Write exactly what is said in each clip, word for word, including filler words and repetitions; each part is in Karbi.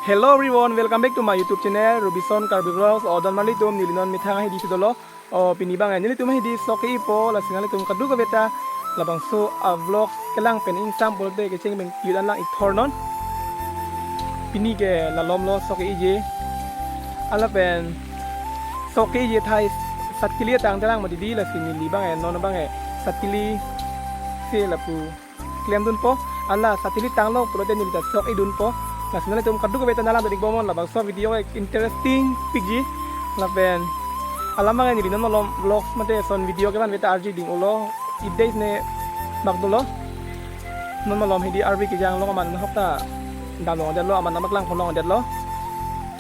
Hello everyone, welcome back to my YouTube channel, Robison Karbi Vlogs. O donmarlitum, neli non methang ahidi si dolo. O pini abang nelitum ahidi sok ke-ipo, lasi nanglitum kadokave ta labangso a-vlogs kelang pen ingsam pulote kecheng pen kejut an lang ik thornon. Pini ke lalomlo sok ke-iji. Lapen sok ke-iji athai satili tang terang mati di, lasi neli abang non abang satili si lapu klemdunpo, ala satili tanglo pulote neli ta sok idunpo. Lasi nanglitum kadokave ta nanglangdun ik bomnon, labangso video ke interesting pikji. Lapen alam abang neli non malom vlogs mate son video kevan ave ta arju ding ulo, idei ne bak dolo. Non malom hidi arvi kejang long aman ahok ta damlongdetlo, aman amak lang kolongdetlo.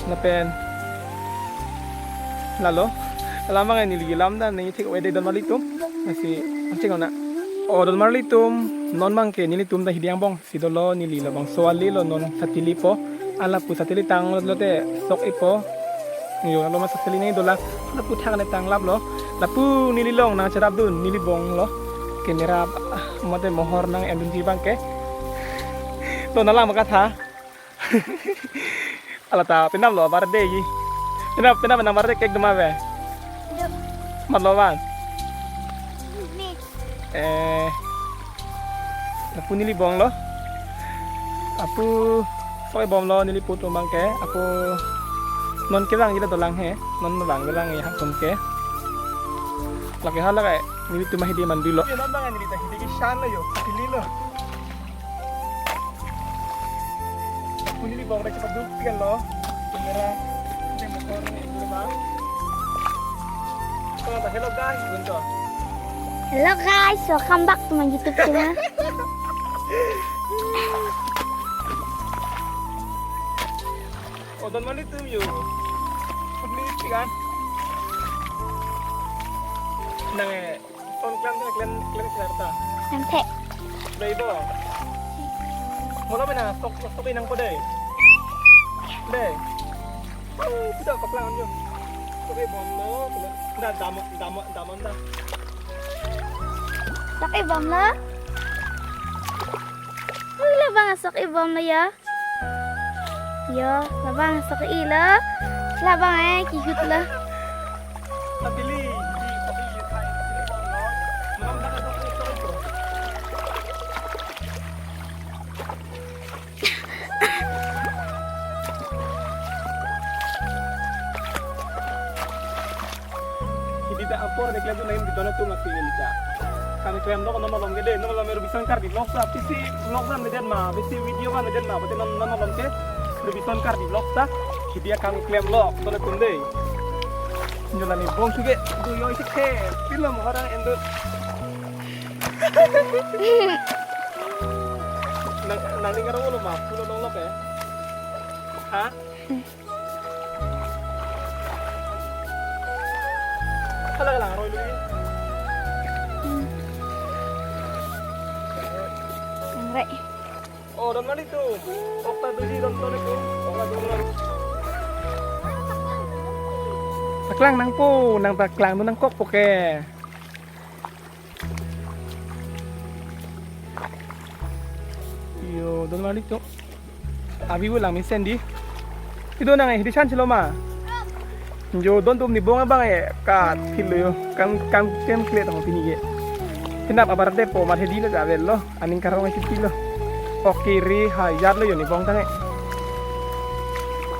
Lapen lalo alam abang neli lam ta neli thik ave de donmarlitum. Lasi aching ona. O donmarlitum, non abang ke nelitum ta hidi angbong si dolo, neli labangso alilo, non satilipo. Ala pu satili tanglo te sok ipo. Yo, loma satili nangji dolang. Lapu thak ne tanglaplo. Lapu neli long nangcherapdun, neli bonglo. Camera, ah, mate mohor nang-endunji abang ke. To nalang makatha. Ala ta penaplo birthday ji. Penap, penap nang birthday cake doma ave? Do. Matlo abang? Ni. Eh. Lapu neli bonglo. Lapu sok ibomlo neli pu atum abang ke. Lapu non kevangji la dolang he. Non vang dolang ya atum ke. Lake hala ke nelitum ahidi mandulo. Non abang neli ta hidi keshan lo yo. Pililo. Lapu neli bong ta chepaduk pian lo. Camera. Ini motor ni dulu bang. Hello guys, welcome back to my YouTube channel. O donmarlitum yo. Putni pian. Nang eh, ton klam klam klam klam klam ta. Nang thek. Dei bo. Mola mena sok sok nangpo dei. Dei. Sudah kaplang anjo. Sok ibomlo. Dah dam dam dam dah. Sok ibomlo. Ui, labang sok ibomlo ya. Yo, labang sok ilo. Labang eh kihut lo. Satili, di tapi di thai, tapi di bawah lo. Memang dah ada sok itu. Hidi ta apor de klemdun nangji, di dono tu masih neli ta. Kami klemlo non malom ke dei, non malom Robison Karbi Vlogs ta, pisi vlog kan medet ma, pisi video kan medet ma, berarti non non malom ke Robison Karbi Vlogs ta. Hidi kami klemlo, dono tum dei. Nyola ni bong suge, do yo isi ke, film orang endut. Nang nang ningar lo ma, pulo nong lo ke. Ha? Hala lang roi lui. Angre. Oh, donmarlitum. Ok ta duji don don itu. Ok ta don don. Paklang nangpo, nang paklang tu nangkokpo ke. Yo, donmarlitum. Abi ulang mesen di. Ido nang eh, di chan chilo ma. Jo, don tum ni bong abang eh, kat pilo yo. Kam kam kem klet ho pini ye. Kenap abar depo mar hedi lo javel lo. Aning karong eh pilo. Oke ri ha yar lo yo ni bong tang eh.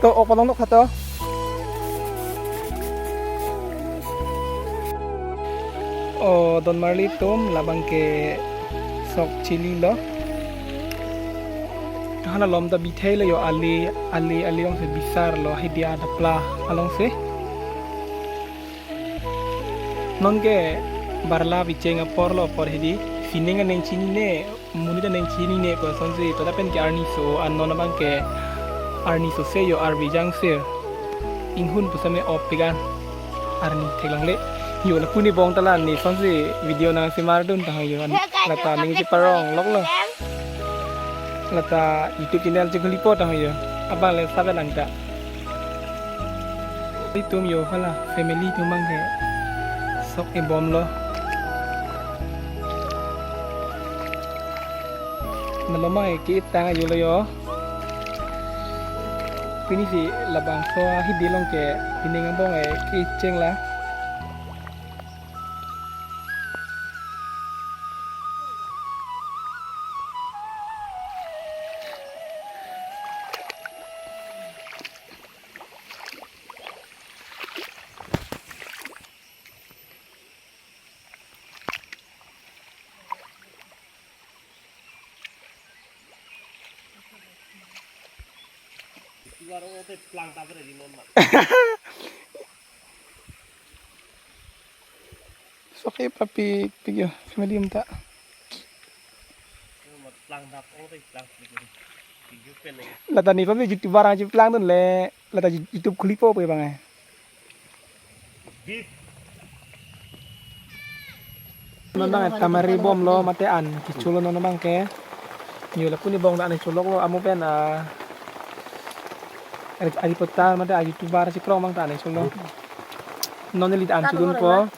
To o kolong nok hato. O donmarlitum, labang ke sok chililo. Hala lom ta bithei lo yo, ali ali ali along si bisar lo, hidi adapla along si. Non ke barla bicheng apor lo apor hidi. Sining aning chinine, monit aning chinine ko sonsi, to lapen ke arni so, an non abang ke arni so se yo, arvi jang se. Inghun pusame op pigan. Arni theklongle. Yo lapu ni bong ta la ni sonsi video nangsemar dun ta yo, an lata ning cheparong lok lo. Lata YouTube channel chekhulipo ta yo. Abang le sabe lang ta. Itum yo hala family atum abang ke sok ibomlo. Malom abang ke-ip tang ajo lo yo. Pini si labangso ahidi along ke pining angbong e kecheng la. Sok-e papi pigyo family umta. Lata ne papi YouTuber ang chiplang dunle, lata YouTube khulipo pu bang e. Non bang e tamari bomlo mate an kecholo non bang ke. Yo lapu ne bong da ne choloklo amo pen a. Ari, ari pota mate a YouTuber chikrong bang ta ne cholo. Non neli an chodunpo.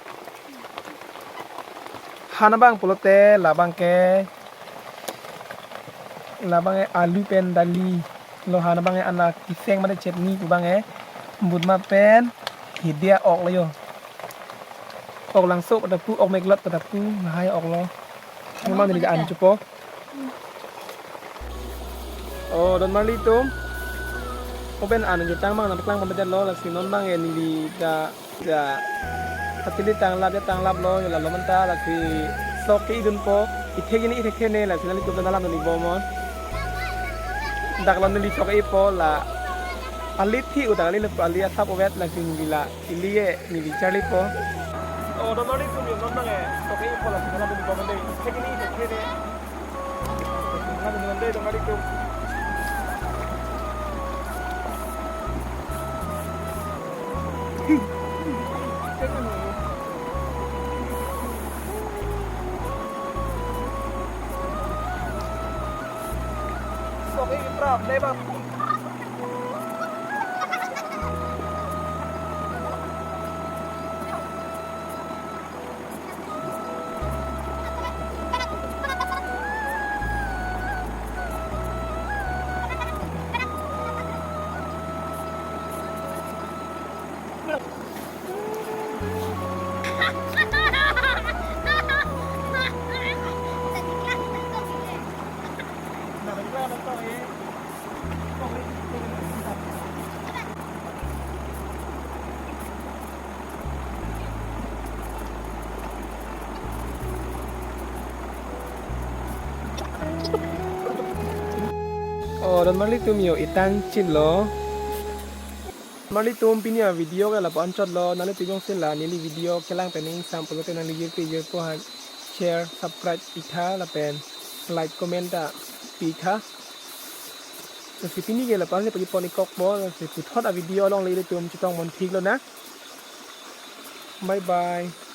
Han bang pulote labang ke. Labang e alu pen dali. Lo han bang e anak kiseng mate chutney pu bang e. Butma pen hidia ok lo yo. Ok langso pada pu, ok meklot pada pu, lahai ok lo. Memang neli an chopo. Oh, don marli atum. Open an jutang bang nangpaklang pamedetlo, lasi non bang e neli da, da. Katili tanglap ya tanglaplo, yo lalo manta, lasi sok ke idunpo, ithek ini ithek thene, lasi neli tup dalam neli bomon. Dak lo neli sok ipo la. Alit thi udak ali lepo ali asap uwet lasi neli la. Ili ye, neli charli po. Oh, don marli atum yo non bang e. Sok ipo la, neli bomon de. Ithek ini ithek thene. Oh, don marli atum yo, itang chitlo. Marli atum pini a video ke lapu anchot lo, nangli tijong sin la, neli video kelang pen ingsam pulote nangli jirpi jirpo aphan share, subscribe pitha lapen like, comment ta pitha. Lasi pini ke lapu an le pagi pon ikokpo, lasi puthot a video along le ilitum chetong mon thik lo na. Bye bye.